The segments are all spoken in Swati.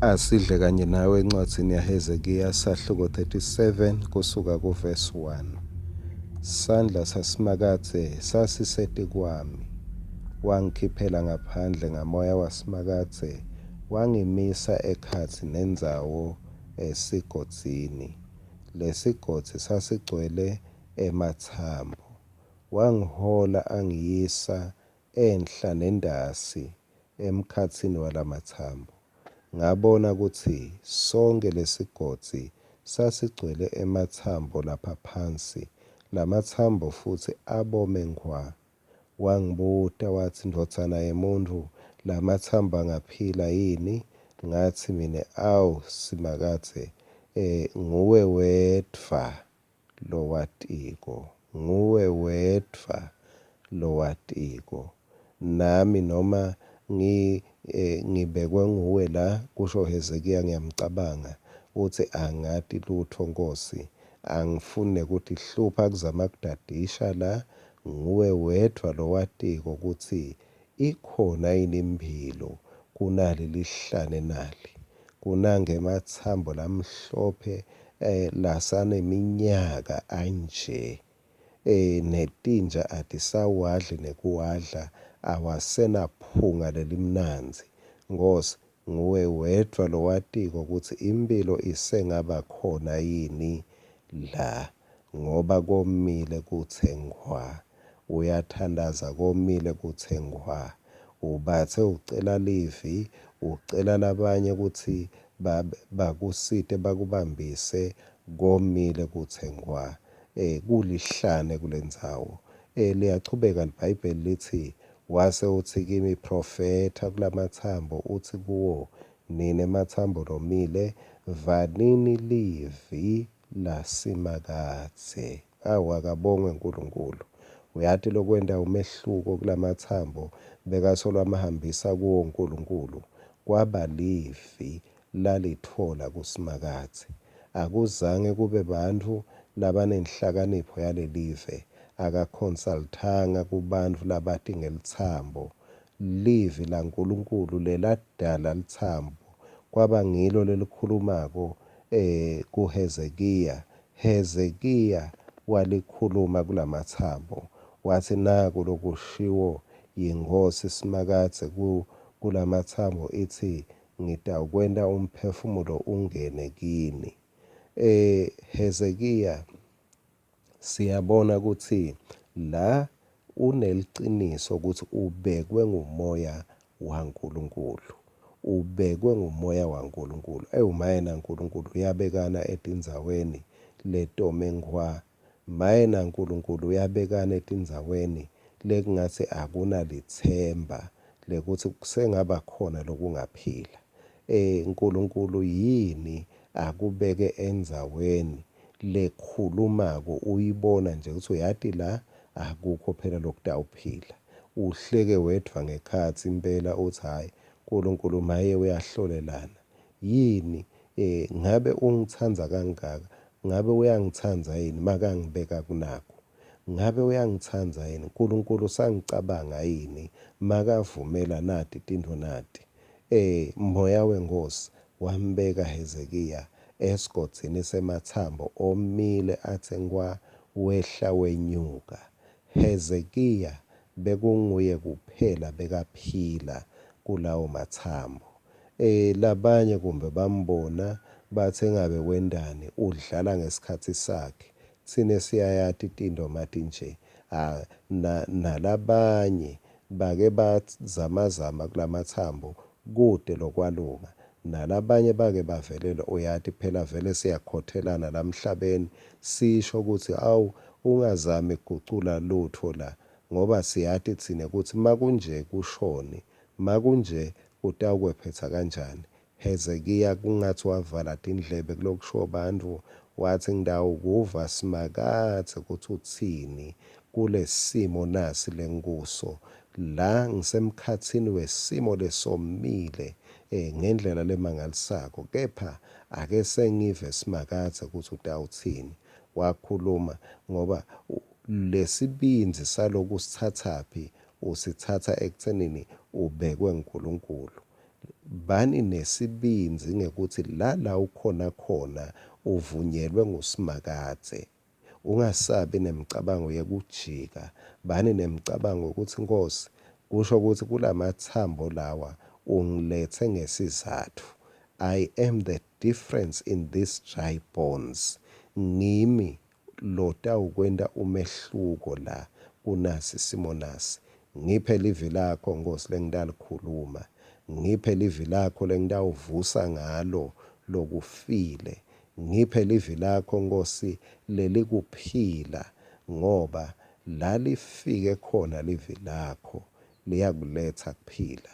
Asidle kanye nawe encwadzini yaHezekiya sahluko 37 kusuka kuvesi 1. Sandla saSimakadze sasisetikwami, wangikhiphela ngaphandle ngaMoya waSimakadze, wangimisa ekhatsi nendzawo esigodzini. Lesigodzi sasigcwele ematsambo. Wangihola angiyisa enhla nentasi emkhatsini walamatsambo. Ngabona kutsi sonkhe lesigodzi sasigcwele ematsambo lapha phansi, lamatsambo futsi abome nkhwa. Wangibuta watsi, Ndvodzana yemuntfu, lamatsambo angaphila yini? Ngatsi mine, Awu, Simakadze, nguwe wedvwa lowatiko, nguwe wedvwa lowatiko. Nami noma ngi eh, ngibekwe nguwe la, kusho Hezekiya, ngiyamcabanga, utsi angati lutfo Nkhosi, angifuni nekutihlupha kuzama kudadisha la, nguwe wedvwa lowatiko kutsi ikhona yini imphilo kunali lihlane nali. Kunange ematsambo lamhlophe eh, lasaneminyaka anje eh, netinja atisawadli nekuwadla, awasenaphunga lelimnandzi. Nkhosi, nguwe wedvwa lowatiko kutsi imphilo isengaba khona yini la, ngoba komile kutse nkhwa. Uyathandaza komile kutse nkhwa. Ubatse ucela livi, ucela labanye kutsi bakusite bakubambise, komile kutse nkhwa. Kulihlane kulendzawo. Liyachubeka liBhayibheli litsi, Wase utsi kimi, Phrofetha kulamatsambo, utsi kuwo, Nine matsambo lomile, vanini livi laSimakadze. Awu akabongwe Nkulunkulu. Uyati lokwenta umehluko kulamatsambo bekasolo amahambisa kuwo Nkulunkulu kwaba livi lalitfola kuSimakadze. Akuzange kube bantfu labanenhlakanipho yalelive, akakhonsalthanga kubantfu labati ngelitsambo. Livi laNkulunkulu leladala litsambo kwaba ngilo lelikhulumako eh kuHezekiya. Hezekiya walikhuluma kulamatsambo watsi naku lokushiwo yiNkhosi Simakadze ku kulamatsambo itsi ngitawukwenta umphefumulo ungene kini. Eh Hezekiya Siyabona kutsi la uneliciniso kutsi ubekwe ngumoya waNkulunkulu. Ubekwe ngumoya waNkulunkulu. Ewu maye naNkulunkulu uyabekana etindzaweni letome nkhwa. Maye naNkulunkulu uyabekana etindzaweni lekungatsi akunalitsemba lekutsi kusengaba khona lokungaphila. E, Nkulunkulu yini akubeke endzaweni lekhulumako uyibona nje kutsi uyati la akukho phela lokutawuphila. Uhleke wedvwa ngekhatsi impela utsi hhayi Nkulunkulu maye uyahlolelana. Yini e, ngabe ungitsandza kangaka, ngabe uyangitsandza yini makangibeka kunaku? Ngabe uyangitsandza yini? Nkulunkulu usangicabanga yini makavumela nati tintfo nati? E, Moya weNkhosi wambeka Hezekiya esigodzini sematsambo omile atse nkwa wehla wenyuka. Hezekiya bekunguye kuphela bekaphila kulawo matsambo. E, labanye kumbe bambona batsi engabe wentani udlala ngesikhatsi sakhe. Tsine siyayati tintfo matinje. A, na, nalabanye bake bazamazama kulamatsambo kute lokwalunga. Nalabanye bake bavelelwa uyati phela vele siyakhothelana lamhlabeni sisho kutsi awu ungazami kugucula lutfo la ngoba siyati tsine kutsi makunje kushoni makunje kutawukwephetsa kanjani. Hezekiya kungatsi wavala tindlebe kulokushiwo bantfu, watsi, Ngitawukuva Simakadze kutsi utsini kulesimo nasi lengikuso. La ngisemkhatsini wesimo lesomile eh, ngendlela lemangalisako, kepha ake sengive Simakadze kutsi utawutsini. Wakhuluma ngoba lesibindzi saloku usitsatsaphi? Usitsatsa ekutsenini ubekwe nguNkulunkulu. Bani nesibindzi ngekutsi lala ukhona khona uvunyelwe nguSimakadze. Ungasabi nemicabango yekujika, bani nemicabango yekutsi Nkhosi, kusho kutsi kulamatsambo lawa ungiletse ngesizatfu. I am the difference in these dry bones. Ngimi lotawukwenta umehluko la kunasi simo nasi. Ngiphe livi lakho Nkhosi lengitalikhuluma. Ngiphe livi lakho lengitawuvusa ngalo lokufile. Ngiphe livi lakho Nkhosi lelikuphila ngoba la lifike khona livi lakho liyakuletsa kuphila.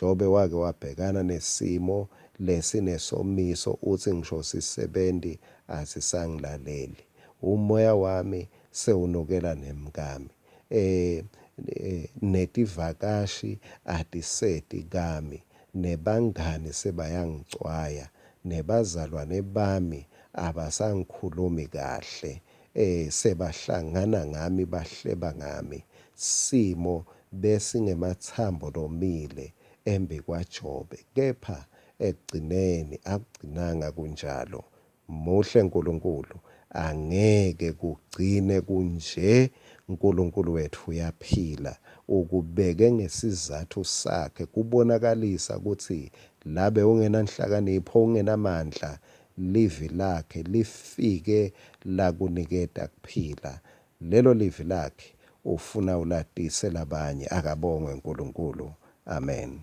Jobe wake wabhekana nesimo lesinesomiso utsi ngisho sisebenti asisangilaleli. Umoya wami sewunukela nemkami. Eh, eh netivakashi atiseti kami nebangani sebayangicwaya nebazalwane bami abasangikhulumi kahle eh sebahlangana ngami bahleba ngami simo besingematsambo lomile embikwaJobe kepha ekugcineni akugcinanga kunjalo Muhle Nkulunkulu, angeke kugcine kunje. Nkulunkulu wetfu uyaphila, ukubeke ngesizatfu sakhe kubonakalisa kutsi la bewungenanhlakanipho, ungenamandla, livi lakhe lifike lakuniketa kuphila. Lelo livi lakhe ufuna ulatise labanye. Akabongwe Nkulunkulu. Amen.